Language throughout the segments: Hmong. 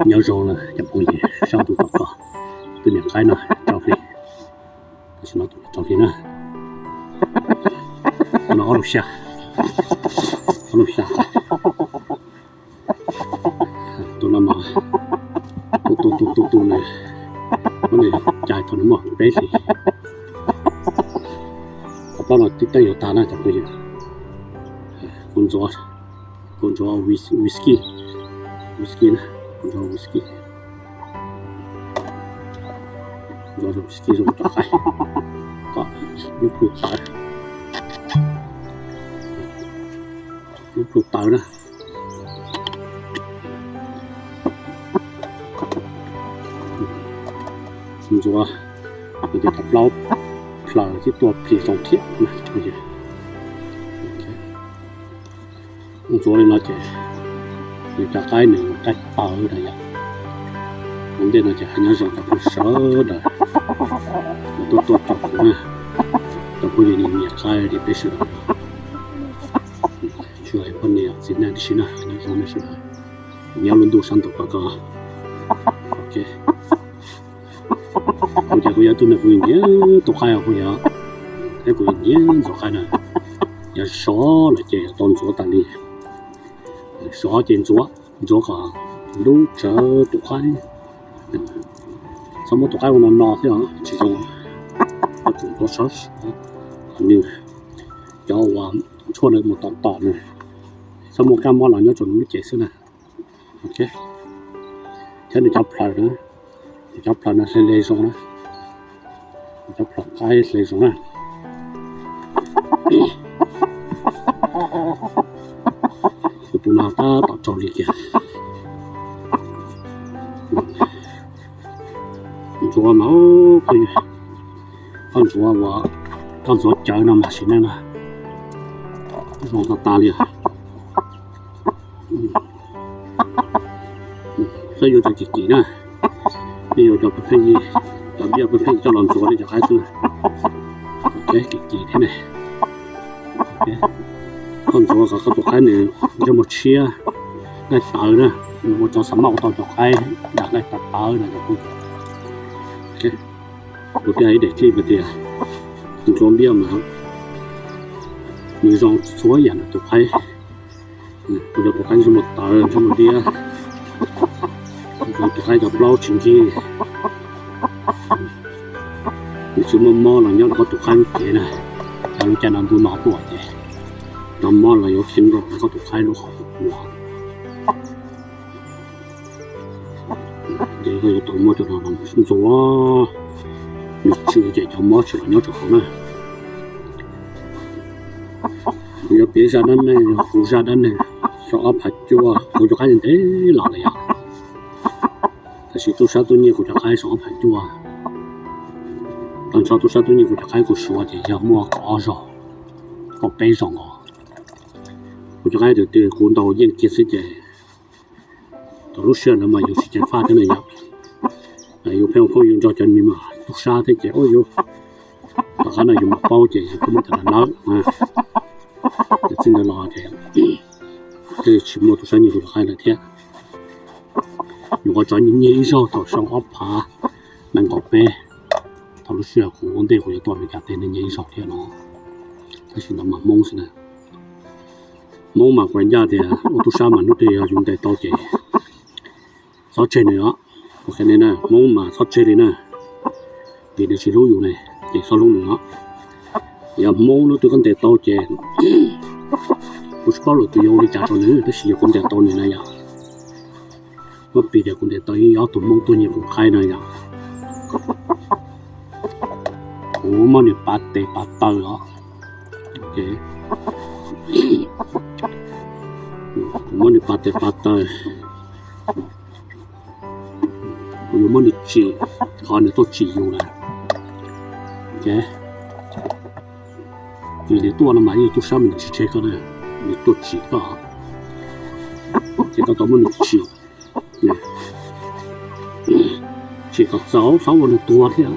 Nyob zoo na cov phooj ywg sab ntuj tom ko, tus niam qaib no rau hli, tam sim no rau hli na. No ob lub xya, ob lub xya. Tus no mas tu tu tu tu tu nws, muab nws cais thaum nws muaj peb hlis. Qhov plaub no tib teej yuav tag na cov phooj ywg. Kuv ntxuav, kuv ntxuav whisky, whisky na, kuv ntxuav whisky. Ntxuav whisky zoo cov qaib kom lub plhu tawv, lub plhu tawv na. Ntxuav ces tau plaub plaws thiab tua plig zoo thiab. Ntxuav li no ces nws cov qaib nws qaib tawv na yom. Ua ntej no ces hais nyob zoo cov phooj ywg sawv daws uas tuaj tuaj txog kuv na, cov phooj ywg nyiam qaib li peb sawv daws. Tsis hais poj niam txiv neej tib si na, nyob zoo nej sawv daws nyob lub ntuj sab ntuj ko ko. Ok. Kuv ces kuv yog ib tug neeg kuv nyiam tua qaib os phooj ywg, thiab kuv nyiam ntxuav qaib na. Yog sov lawm ces tau ntxuav tas li. Sov ces ntxuav, ntxuav kom lub tsawv tus qaib. Txhob muab tus qaib ua no no thiab tsis zoo, tau tsum tua sov sov. Nws cov uas tshuaj no mus tom tom nws, txhob muaj kab mob los nyob rau nws lub cev xwb na. Ok, thiab nws cov plaws na, nws cov plaws no hle hle zoo na, nws cov plaws qaib hle zoo na. Tus no tab tom raug li kiag. Ntxuav mas, koj ntxuav uas, koj ntxuav cawv no mas sim neej na, zoo tas tas li. Xav yuav cov kim kim na, nej yuav cov pheej, cov npiaj pheej coj los ntxuav nej cov qaib xwb. Kim kim thiab ne. Koj ntxuav kom koj tus qaib nws ntsej muag tshiab, qaib tawv na, nws ua cov xav maj ua tau cov qaib dag qaib tawv tawv na cov phooj ywg. Kuv thiaj hais ib daim clip hais tias ntxuav npiaj mas nws zoo txhua yam nws tus qaib. Kuv cov tus qaib ntsej muag tawv ntsej muag diab, kuv tus qaib cov plaub tsis nkig, nws tsis muaj mob los nyob rau koj tus qaib lub cev na. Cov lub caij no ntuj no tuaj ces cov mob los yuav khiav nkaus rau koj tus qaib lub qhov uas ces koj yuav tau muab cov no ntxuav, nws tsis ces cov mob tsis los nyob rau hauv na. Kuv yuav piav zaj dab neeg, kuv zaj dab neeg xyoo ob phav cuaj, kuv cov qaib ntev los lawm yog, tab sis tub sab tuaj nyiag kuv cov qaib xyoo ob phav cuaj. Tag nrho tub sab tuaj nyiag kuv cov qaib kuv suav ces yog muaj kaum ob zaug, kaum peb zaug nkaus. Kuv cov qaib tus twg kuv ntaus yeej kiag xwb ces thaum lub sij hawm ntawd mas yus tsis ceev faj thiab na yom. Yus pheej ua phooj ywg nrog cov me mas tub sab thiab ces ua yus tom qab no yus mam paub ces yus kuj muab cov lawv lawv, ces txij ntawd los ces thiaj li tsis muaj tub sab nyiag kuv cov qaib lawm thiab. Nyuam qhuav tso nyiag ib zaug thaum xyoo ob phav nees nkaum peb, thaum lub sij hawm kuv ua ntej kuv yuav tuaj Amelikas teb nyiag ib zaug thiab no, tab sis ntawd mas Hmoob xwb na. Hmoob mas kuv ncaj tias ua tub sab mas hnub twg yog yus ntes tau ces txhob tseg nws os. Kuv qhia nej na, Hmoob mas txhob tseg li na, vim nws tsis hlub yus ne, ces txhob hlub nws os. Yog Hmoob hnub twg koj ntes tau ces kuv tsis paub lawm tus yuav ua li cas rau nws, tab sis yog kuv ntes tau nws na yom, muab piv tias kuv ntes tau ib ob tug Hmoob tuaj nyiag kuv qaib no yom, kuv muab nws pav tes pav taw os. Kuv muab nws pav tes pav taw, kuv yuav muab nws tsim, qhov nws tuaj tsim yus na. Vim nws tuaj no mas yog tub sab mas nws tsis tseg koj na, nws tuaj tsim koj, ces koj tau muab nws tsim, tsim kom txaus txhob ua nws tuag thiab.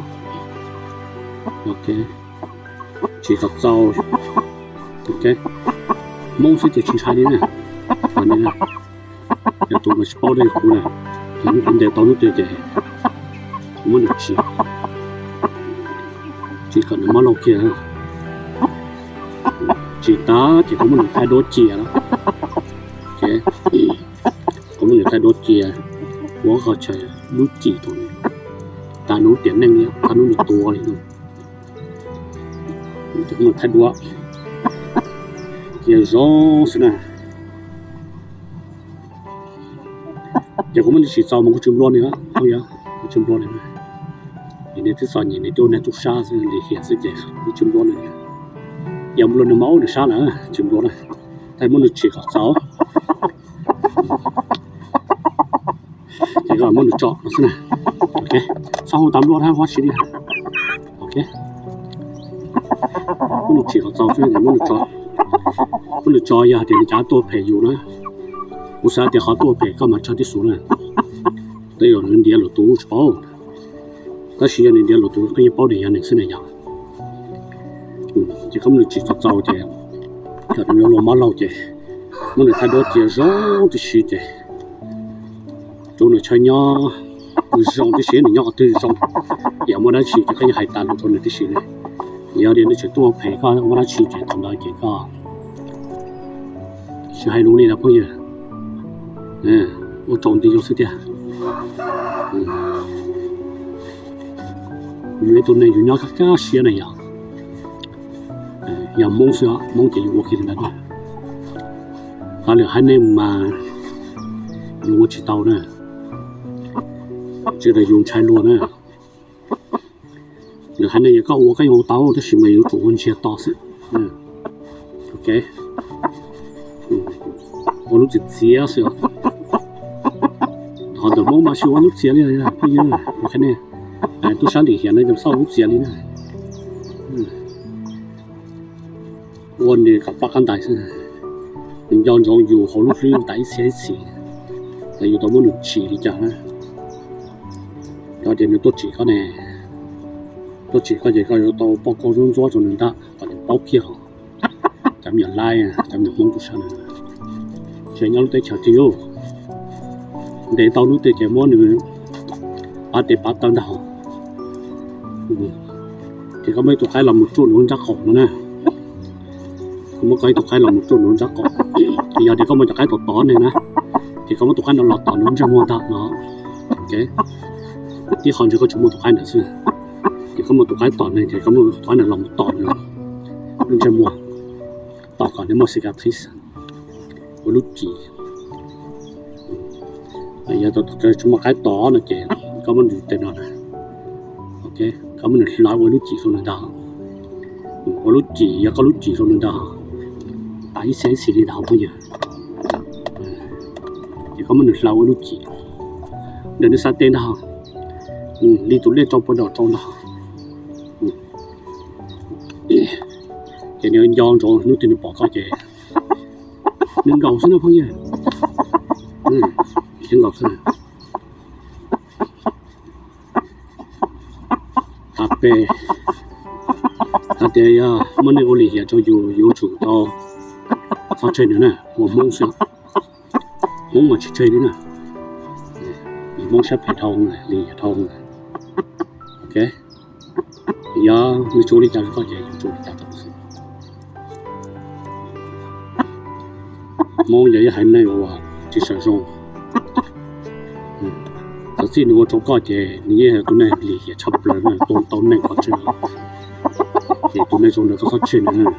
Ok, tsim kom txaus. Ok, Hmoob xwb ces tsis ntshai li na. Yog tus uas tsis paub dej kuv na, yog hnub kuv ntes tau hnub twg ces kuv muab nws tsim, tsim kom nws mob lauj kiag. Tsim tas ces kuv muab nws thaij duab cia, kuv muab nws thaij duab cia, ua qhov chaw lub cim rau nws, tas nws lub tiam neej li, tas nws hnub nws tuag li. Kuv muab nws thaij duab cia zoo xwb na. Ces kuv muab nws tsim txaus mas kuv tsis nplua nws, kuv tsis nplua nws. Nws twb txom nyem, nws twb ua neeg tub sab xwb, lim hiam xwb ces kuv tsis nplua nws. Yog nplua nws mas ua nws sab na, tsis nplua na. Tab muab nws tsim kom txaus, ces muab nws tso no xwb na. Txhob hu tas nplua hab huab si li. Muab nws tsim kom txaus xwb, muab nws tso, yog hais tias nws cav tuaj phem yus na, kuv xav tias qhov tuaj phem koj mas tsawg tib xus na. Tej zaum nws ntiav lwm tus tsis paub, tab sis yog nws ntiav lwm tus koj yeej paub tias yog nws xwb na yog. Ces koj muab nws tsim txaus txaus ces kom nws yuav luag mob laug ces muab nws thaij duab cia zoo tib si ces rau nws chaw nyob zoo tib si, nws nyob qhov twg zoo. Yog muaj dab tsi ces koj yeej hais tas lus rau nws tib si li. Yog tias nws tseem tuaj phem koj muaj dab tsi ces thaum ntawd ces koj tsis hais lus li lawm phooj ywg. Ua tsaug nti zoo xwb tiag. Yus ib tug neeg yus nyob kaj kaj siab na yog, yog Hmoob xwb, Hmoob ces yus ua kiag li ntawd na. Hos lwm haiv neeg mas yus ua tsis tau na, tsis tas yus ntshai luag na. Lwm haiv neeg yog koj ua koj yeej ua tau tab sis mas yuav tsum ua ntsiag to xwb. Ua lub txiav txiav xwb. Ho ntawm Hmoob mas tsis ua lub txiav li, phooj ywg, ua qhov nej tub sab lim hiam no txhob ua lub txiav li na. Ua nws kom ploj qab ntais xwb. Nws nco ntsoov yus hauv lub hlwb tas ib txhia ib txhis, tas yus tau muab nws tsim li cas na. Yog tias nws tuaj tsim koj ne, tuaj tsim koj ces koj yuav tau poj koob ntxuab ntxuab rau nws ntag kom nws paub kiag hos. Cov me nyuam laib, cov me nyuam Hmoob tub sab na, tseem nyob lub teb chaws twg yus ntes tau hnub twg ces muab nws pav tes pav taw ntag hos. Ces koj muab ib tug qaib los mus tsuj nws lub nrab qaum no na. Koj muab koj ib tug qaib los mus tsuj nws lub nrab qaum. Yog tias koj muaj cov qaib tom tod ne na, ces koj muab tus qaib no los tom nws lub ntsej muag ntag no. Tib qho ntsis koj tsuas muaj tus qaib ntawd xwb, ces koj muab tus qaib tom ne ces koj muab tus qaib ntawd los mus tom nws lub ntsej muag, tom kom nws muaj cicatriz, ua lub cim. Yog tsis muaj qaib tom no ces koj muab nws tes no na, koj muab nws hlawv ua lub cim rau nws ntag. Ua lub cim, yog koj lub cim rau nws ntag, tas ib txhia ib txhis li ntag phooj ywg. Ces koj muab nws hlawv ua lub cim ntawm nws xav tes ntag, li tus lej rau puag nram rau ntag. Ces nws nco ntsoov hnub twg nws pom koj ces nws nkaum xwb na phooj ywg, nkaum xwb. Thaum pem hais tias yog muaj neeg ua lim hiam rau yus, yus yuav tsum tau txhob tseg nws na, ua Hmoob xwb. Hmoob mas tsis tseg li na, Hmoob siab phem dhau, lim hiam dhau. Ok, yog nws tsuas li cas rau koj ces yus tsuas li cas rau xwb. Hmoob yog ib haiv neeg uas tsis sawv zoo. Txawm txij nws ua rau koj ces nws yeej yog tus neeg lim hiam tshaj plaws na, tua tau neeg qhov tseeb. Ces tus neeg zoo ntawd koj txhob tseg nws,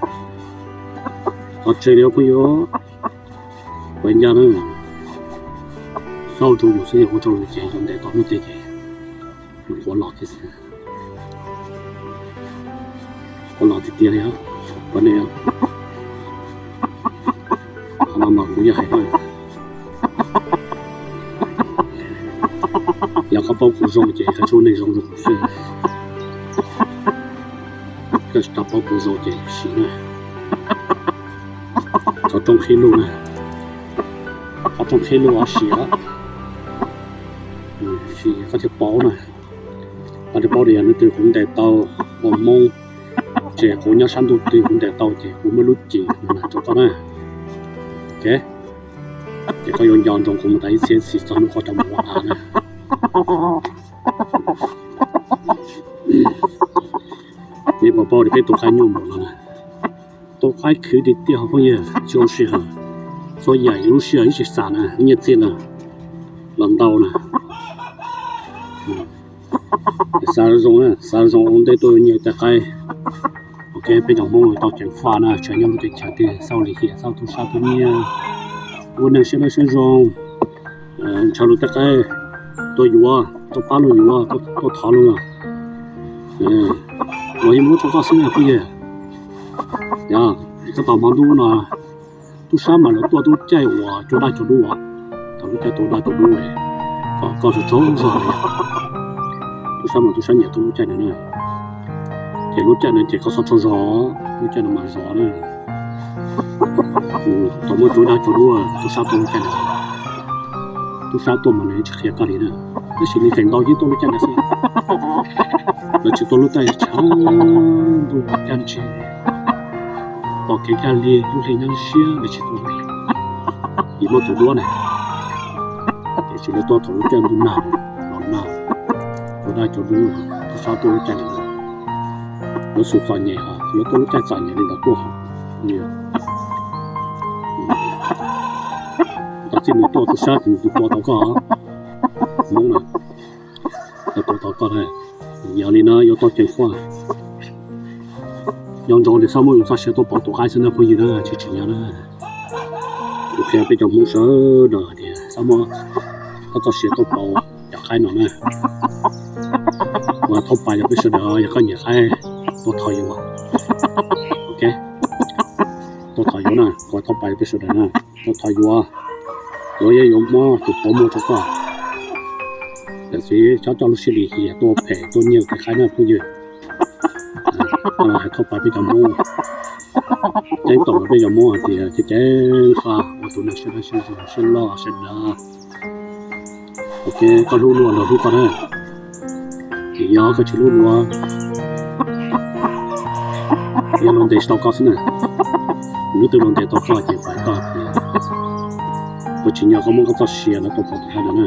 txhob tseg li phooj ywg. Kuv ncaj na, xauj rau yus xwb, yog ua rau yus ces yus ntes tau hnub twg ces yus quav los tiag xwb. Quav los tiag tiag li os. Qhov no mas kuv yog hais na, yog koj paub kuv zoo ces koj tsuas neeg zoo rau kuv xwb. Koj tsis tau paub kuv zoo ces sim na. Qhov rooj qhib lug na, qhov rooj qhib lug os, sim os, sim koj thiaj paub na. Koj thiaj paub tias yog hnub twg kuv ntes tau ua Hmoob, ces kuv nyob sab ntuj twg kuv ntes tau ces kuv muab lub cim rau koj na. Ok. Ces koj yuav nco ntsoov kuv mus tas ib txhiab txhis txog hnub koj rov mus ua av na. Nej puas paub tias peb tus qaib nyuaj npaum no na, tus qaib khwv tiag tiag hauv phooj ywg, tsis zoo sij hawm, txhua yam yus lub sij hawm ib tsis xam na, nyiaj txiag na los ntau na. Xav zoo, xav zoo ua ntej tuaj yuav nyiaj tej qaib. Ok, peb cov Hmoob tau ceev faj na, tsis nyob lub teb chaws twg xauj lim hiam xauj tub sab tub nyiag, ua neeg siab dawb siab zoo, ntshaw luag tej qaib tuaj yuav, tuaj pab luag yuav, tuaj thov luag. Luag yeej muab rau koj xwb na phooj ywg. Yog koj tos hmo ntuj no, tub sab mas lawv tuaj tub caij uas cua daj cua dub, thaum lub caij tuaj daj tuaj dub, kom koj tsaug zog li. Tub sab mas tub sab nyiam tuaj lub caij no na. Ces lub caij no ces koj txhob tsaug zog, lub caij no mas zov na. Thaum muaj cua daj cua dub tub sab tuaj lub caij no, tub sab tuaj mas nws tsis qhia koj li na. Tab sis nws feem ntau yeej tuaj lub caij no xwb. Lawv tsis tuaj lub caij tshav ntuj caij ntsig, pom kev cag li lub hli nyab siab lawv tsis tuaj li. Vim muaj tus duab na, tiam sis lawv tuaj thaum lub caij ntuj nag, los nag, cua daj cua dub, tub sab tuaj lub caij li ntawd. Lawv xum txom nyem, lawv tuaj lub caij txom nyem li ntawd tuaj. Tau txij nws tuaj tub sab nws tua tau koj, Hmoob na, tau tua tau koj na. Yog li no yuav tau ceev faj. Nco ntsoov tias xob muab yus txoj sia tuaj pauv tus qaib xwb na phooj ywg na, tsis tsim nyog na. Kuv qhia peb cov Hmoob sawv daws hais tias xob muab koj txoj sia tuaj pauv cov qaib no na. Kuv thov pab yog peb sawv daws, yog koj nyiam qaib, tuaj thov yuav. Ok, tuaj thov yuav na, kuv thov pab yog peb sawv daws na, tuaj thov yuav. Yuav yeej yuav muab tus pauv muag rau koj. Tiam sis txhob coj lub siab lim hiam tuaj phem tuaj nyiag kev qaib na phooj ywg. Hais thov pab peb cov Hmoob, ceeb toom rau peb cov Hmoob hais tias ceev ceev faj ua tus neeg siab dawb siab zoo siab loj siab dav. Ok, koj hlub luag luag hlub koj na. Yog koj tsis hlub luag, yog luag ntes tsis tau koj xwb na. Hnub twg luag ntes tau koj ces pab koj tias, kuv tsis nyiam koj muab koj txoj sia no tuaj pauv tus qaib no na.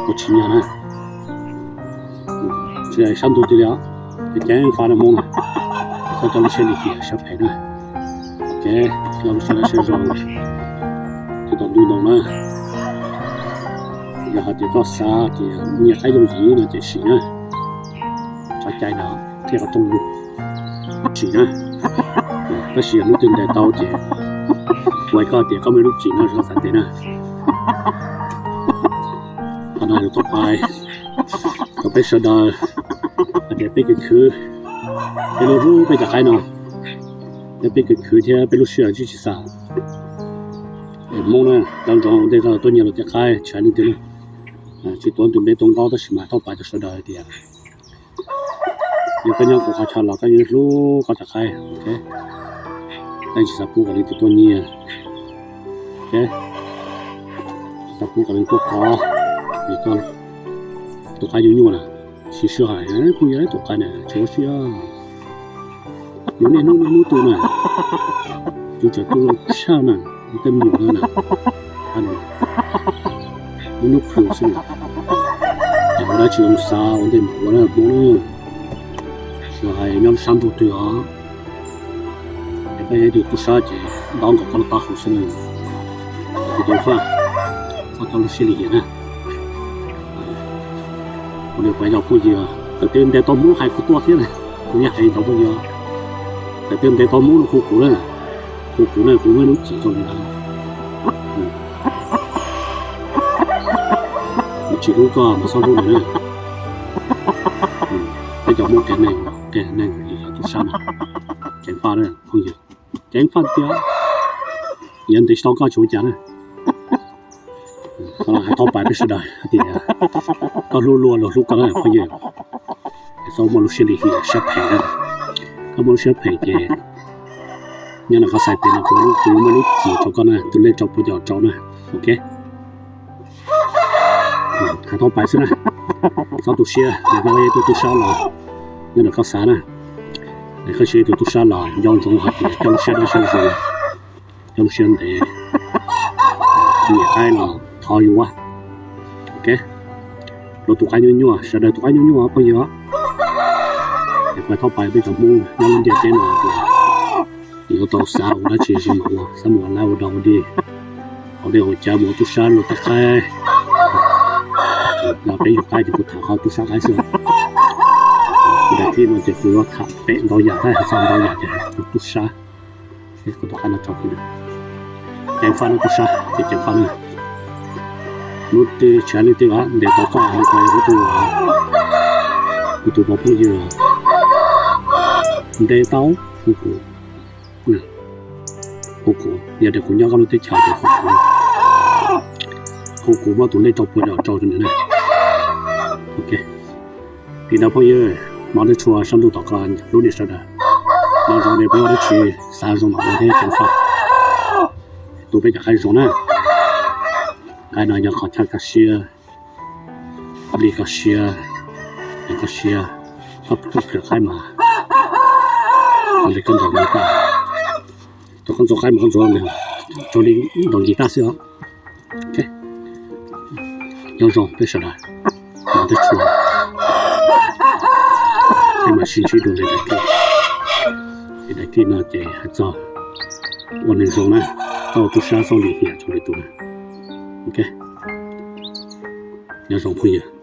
Kuv tsis nyiam na. Sab ntuj tiag li, ceev faj na Hmoob na. Txhob coj lub siab lim hiam siab phem na. Ok, coj lub siab dawb siab zoo, tsis tau ntuj ntoo na. Yog hais tias koj xav tias nyiag qaib yooj yim no ces sim na. Tso cai na, thiaj kom rooj lug, sim na. Tab sis yog hnub twg ntes tau ces kuv hais koj tias koj muaj ib lub cim no rau xav ntes na. Qhov no yog thov pab rau peb sawv daws hais tias peb kev khwv, peb lub hlub peb cov qaib no, peb kev khwv thiab peb lub sij hawm tsis tsis xam. Hmoob na, nco ntsoov ua ntej koj tuaj nyiag luag tej qaib tsis hais leej twg na, tsis tuav ntu npe tuav nkaub tab sis mas thov pab rau sawv daws hais tias yog koj nyob kuv qhov chaw los koj yeej hlub koj cov qaib, ok, koj tsis xav pub kom leej twg tuaj nyiag, ok, tsis xav pub kom leej twg tuaj kov, vim koj tus qaib nyuaj nyuaj na. Siv sij hawm phooj ywg, tus qaib na tsis ua siab, yus niaj hnub niaj hnub tu na, yus tseem tu zoo tshaj na, yus tej me nyuam na, hnub hnub plhws xwb na. Ua dab tsi zoo xav ua ntej mam ua na Hmoob na. Tsis hais nyob sab ntuj twg os, es koj yog ib tug tub sab ces ntaub nkaus koj lub qab hau xwb na. Tus ceev faj, koj coj lub siab lim hiam na. Kuv niam kuv txiv cov phooj ywg, thaum twg ntes tau Hmoob hais kuv tuaj thiab na, kuv yeej hais cov phooj ywg, thaum twg ntes tau Hmoob no hu kuv na, hu kuv na, kuv muaj lub cim rau li ntawd. Kuv tsis hlub koj mas txhob hlub lawm na. Peb cov Hmoob qias neeg, qias neeg li tub sab na, ceev faj na phooj ywg, ceev faj tiag. Yog ntes tsis tau koj tsis ua cas na. Hais thov pab peb sawv daws hais tias koj hlub luag luag hlub koj na phooj ywg. Txhob muaj lub siab lim hiam siab phem na. Koj muaj lub siab phem ces nyob ntawm koj xais tes no kuv yuav muaj lub cim rau koj na, tus lej rau puas cov rau na. Ok, hais thov pab xwb na. Txhob tu siab, yog koj yog ib tug tub sab los, nyob ntawm koj xav na. Koj tsis yog ib tug tub sab los nco ntsoov hais tias coj lub siab dawb siab zoo. zoo siab ntev, nyiam qaib los thov yuav. Ok, luag tus qaib nyuaj nyuaj, sawv daws tus qaib nyuaj nyuaj phooj ywg. Es kuv thaub pais peb cov Hmoob nyob lub ntiaj teb no, yuav tau xav ua dab tsi tsis mam ua, xav mus ua lab ua dog ua dig, haus dej haus cawv mus ua tub sab luag tej qaib. Los peb yug qaib ces kuv tham qhov tub sab qaib xwb. Daim clip no ces kuv yuav tham pem ntau yam thiab, hais txog ntau yam ces kuv tub sab. Kuv tus qaib no tso kuv, ceev faj no tub sab ces ceev faj na. Hnub twg tshav leej twg ntes tau koj li ko, kuv tus, kuv tus phooj ywg ntes tau, hu kuv, hu kuv, yog tias kuv nyob koj lub teb chaws ces hu kuv, hu kuv muab tus lej rau puag nram rau rau nws na. Ok, li ntawd phooj ywg, hmo ntuj tshua sab ntuj tom koj hlub nej sawv daws. Nco ntsoov tias peb ua dab tsi xav zoo mam ua thiab ceev faj, tu peb cov qaib zoo na. Qaib no yog qhov chaw kaj siab, li koj siab, koj siab, koj kawm qaib mas, li koj ntxuav nkaus, koj ntxuav qaib mas koj ntxuav rau li ntaus nkiv taj xwb os. Nyob zoo peb sawv daws, hmo ntuj tshua, peb mam sib ntsib dua li daim clip. Li daim clip no ces hais txog ua neeg zoo na, txhob ua tub sab txhob lim hiam txog lwm tus na. Ok, nyob zoo phooj ywg.